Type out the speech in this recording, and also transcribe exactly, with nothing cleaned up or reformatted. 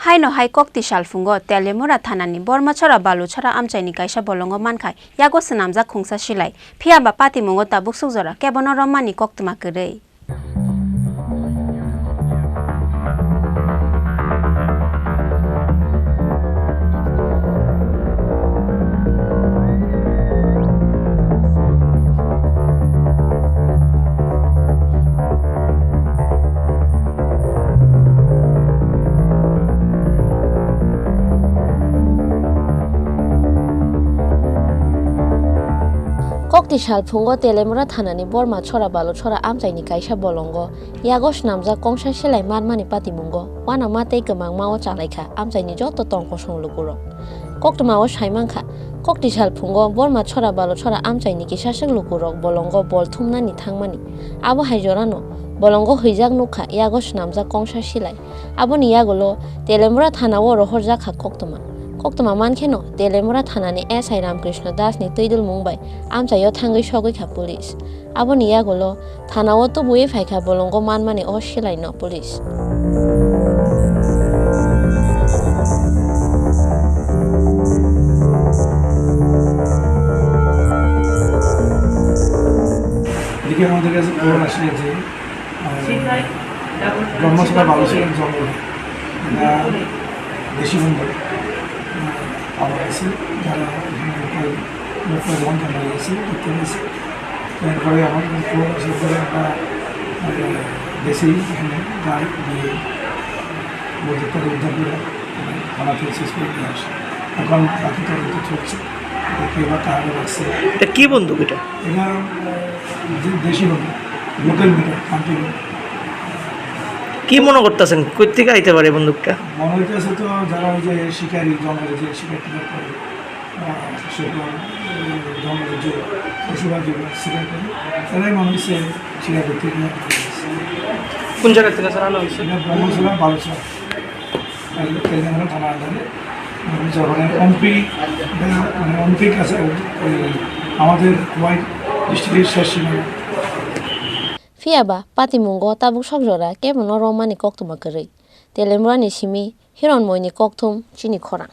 Haino hai kokti salphungo Telemura thanani Bormachora Baluchora amchaini kaisa bolongo mankha yago swnamjak khungsa silai, phiya ba patimungo tabuk sukjora kebono romani koktwma kwrwi. Kokti salphungo Telemura thanani Bormachora Baluchora amchaini kaisa bolongo yago swnamjak kongsa silai manmani patimungo uanama tei kwmangmao chalaikha amchaini joto tong kosong lukurok. Koktwmao saimankha, kokti salphungo Bormachora Baluchora amchaini kisaswk lukurok bolongo bol thumnani thangmani. Abo hai jorano bolongo hwijak nukha yago swnamjak kongsa silai. Aboni yagulo Telemura thanao rohorjak kha koktwma. Koktwma mankheno Telemura thanani S I Ramkrishna Das ni twidulmung bai amchaio thangwi sogwi kha police. Aboni yagulo thanao tubuwi phaikha bolongo manmani o silaino police. এদিকে আমাদের কাছে খবর আসে যে, আহ, ব্রহ্মসভা বালুচরণ জঙ্গলে একটা দেশি বন্ধু, আহ, পাওয়া গেছে, যারা এখানে লোকাল, লোকাল বন্ধু হয়ে গেছে, দেখতে পেয়েছে। এরপরে আমাদের খবর আসে যে আমরা, আহ, গেছি এখানে, যাই গিয়ে বন্ধুত্ব উদ্ধার করে থানা থেকে শেষ করে নিয়ে আসি। এখন বাকি তদন্ত চলছে, দেখি এবার কাহারে রাখছে। এটা কি বন্দুক এটা? এটা, আহ, দে-, দেশি বন্দুক, লোকাল মেটার, কান্ট্রি মেটার। কি মনে করতেছেন, কই থেকে আইতে পারে বন্দুকটা? মনে হইতেছে তো যারা ওই যে শিকারি, জঙ্গলে যে শিকার টিকার করে, আহ, সেগুলো, আহ, জঙ্গলে যে পশুরা যেগুলো শিকার করে, তারাই মনে হচ্ছে শিকার করতে গিয়ে। কোন জায়গা থেকে স্যার আনা হয়েছে? এটা ব্রহ্মছড়া, বালুচড়া। তেলেঙ্গানা থানা আন্ডারে, মানে, যখন এমপি, মানে, এমপি কাছে ওই আমাদের ওয়াই ডিস্ট্রিক্টের শেষ সীমানা। Phiya ba patimungo tabuk sokjora kebono romani koktwma kwrwi. Telemurani simi Hironmoini kokthum chini khorang.